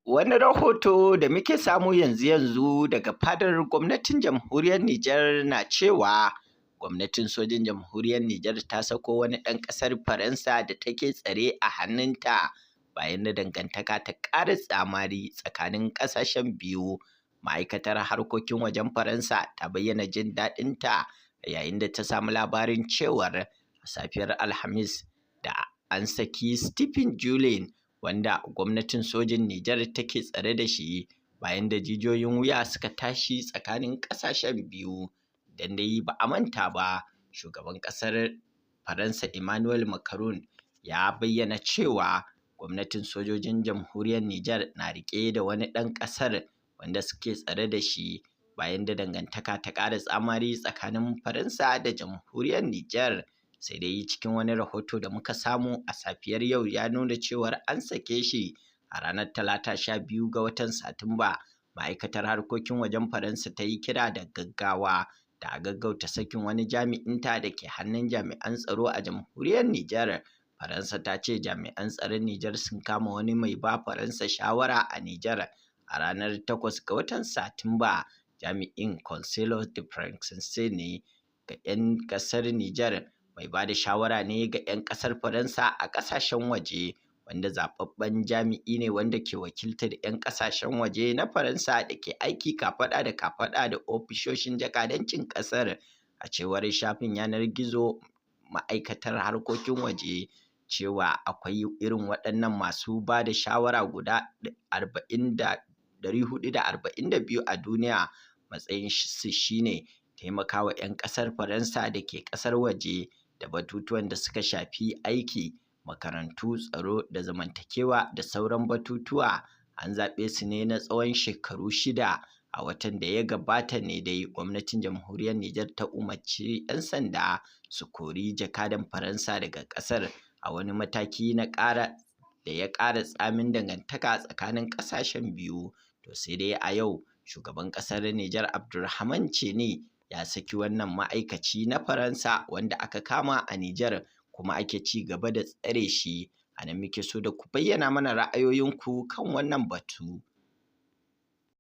Wani rahoto da muke samu yanzu-yanzu daga fadar gwamnatin jamhuriyar Nijar na cewa gwamnatin sojin jamhuriyar Nijar ta sako wani ɗan ƙasar Faransa da take tsare a hannunta bayan da dangantaka ta ƙara tsamari tsakanin ƙasashen biyu. Ma'aikatar harkokin wajen Faransa ta bayyana jin daɗinta yayin da ta samu labarin cewar a safiyar Alhamis da an saki Stephen Julien, wanda gwamnatin sojin Nijar take tsare da shi, bayan da jijiyoyin wuya suka tashi tsakanin ƙasashen biyu. Idan dai ba a manta ba, shugaban ƙasar Faransa Emmanuel Macron ya bayyana cewa gwamnatin sojojin jamhuriyar Nijar na riƙe da wani ɗan ƙasar wanda suke tsare da shi bayan da dangantaka ta ƙara tsamari tsakanin Faransa da jamhuriyar Nijar. Sai dai cikin wani rahoto da muka samu a safiyar yau ya nuna cewar an sake shi a ranar Talata 12 ga watan Satumba. Ma'aikatar harkokin wajen Faransa ta yi kira da gaggawa da a gaggauta sakin wani jami'inta da ke hannun jami'an tsaro a jamhuriyar Nijar. Faransa ta ce jami'an tsaron Nijar sun kama wani mai ba Faransa shawara a Nijar a ranar 8 ga watan Satumba. Jami'in Conseiller de France ne ga 'yan ƙasar Nijar, mai ba da shawara ne ga 'yan ƙasar Faransa a ƙasashen waje, wanda zaɓaɓɓen jami'i ne wanda ke wakiltar 'yan ƙasashen waje na Faransa da ke aiki kafaɗa da kafaɗa da ofisoshin jakadancin ƙasar. A cewar shafin yanar gizo ma'aikatar harkokin waje, cewa akwai irin waɗannan masu ba da shawara guda 442 a duniya. Matsayin su shine taimakawa 'yan ƙasar Faransa da ke ƙasar waje da batutuwan da suka shafi aiki, makarantu, tsaro da zamantakewa da sauran batutuwa. An zaɓe su ne na tsawon shekaru 6. A watan da ya gabata ne dai gwamnatin jamhuriyar Nijar ta umarci 'yan sanda su kori jakadan Faransa daga ƙasar, a wani mataki na ƙara da ya ƙara tsamin dangantaka tsakanin ƙasashen biyu. To sai dai a yau shugaban ƙasar Nijar Abdurrahman Chani ya saki wannan ma'aikaci na Faransa wanda aka kama a Nijar kuma ake ci gaba da tsare shi. A nan muke so da ku bayyana mana ra'ayoyinku kan wannan batu.